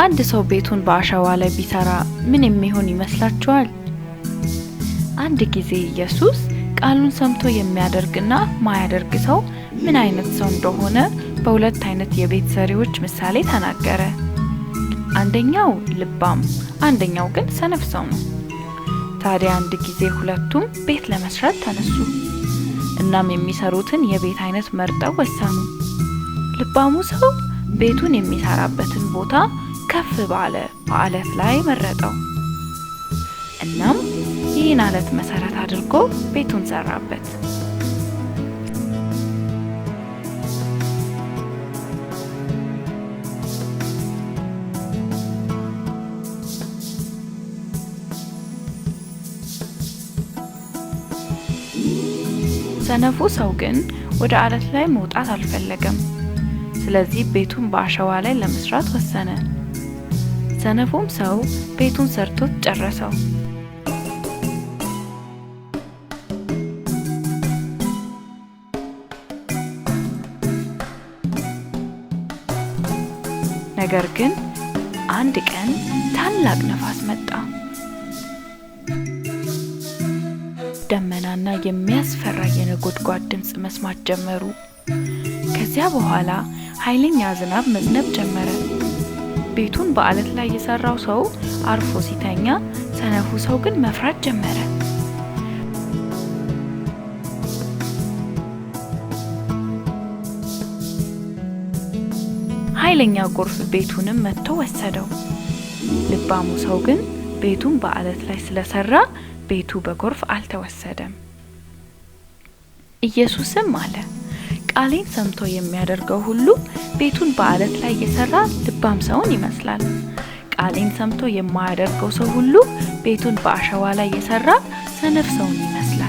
አንድ ሰው ቤቱን በአሸዋ ላይ ቢሰራ ምን የሚሆን ይመስላችኋል? አንድ ጊዜ ኢየሱስ ቃሉን ሰምቶ የሚያደርግና ማያደርግ ሰው ምን አይነት ሰው እንደሆነ በሁለት አይነት የቤት ሰሪዎች ምሳሌ ተናገረ። አንደኛው ልባም፣ አንደኛው ግን ሰነፍ ሰው ነው። ታዲያ አንድ ጊዜ ሁለቱም ቤት ለመስራት ተነሱ። እናም የሚሰሩትን የቤት አይነት መርጠው ወሰኑ። ልባሙ ሰው ቤቱን የሚሰራበትን ቦታ ከፍ ባለ በአለት ላይ መረጠው። እናም ይህን አለት መሰረት አድርጎ ቤቱን ሰራበት። ሰነፉ ሰው ግን ወደ አለት ላይ መውጣት አልፈለገም። ስለዚህ ቤቱን በአሸዋ ላይ ለመስራት ወሰነ። ሰነፉም ሰው ቤቱን ሰርቶት ጨረሰው። ነገር ግን አንድ ቀን ታላቅ ነፋስ መጣ። ደመናና የሚያስፈራ የነጎድጓድ ድምፅ መስማት ጀመሩ። ከዚያ በኋላ ኃይለኛ ዝናብ መዝነብ ጀመረ። ቤቱን በአለት ላይ የሰራው ሰው አርፎ ሲተኛ፣ ሰነፉ ሰው ግን መፍራት ጀመረ። ኃይለኛ ጎርፍ ቤቱንም መጥቶ ወሰደው። ልባሙ ሰው ግን ቤቱን በአለት ላይ ስለሰራ ቤቱ በጎርፍ አልተወሰደም። ኢየሱስም አለ፣ ቃሌን ሰምቶ የሚያደርገው ሁሉ ቤቱን በአለት ላይ የሰራ ልባም ሰውን ይመስላል። ቃሌን ሰምቶ የማያደርገው ሰው ሁሉ ቤቱን በአሸዋ ላይ የሰራ ሰነፍ ሰውን ይመስላል።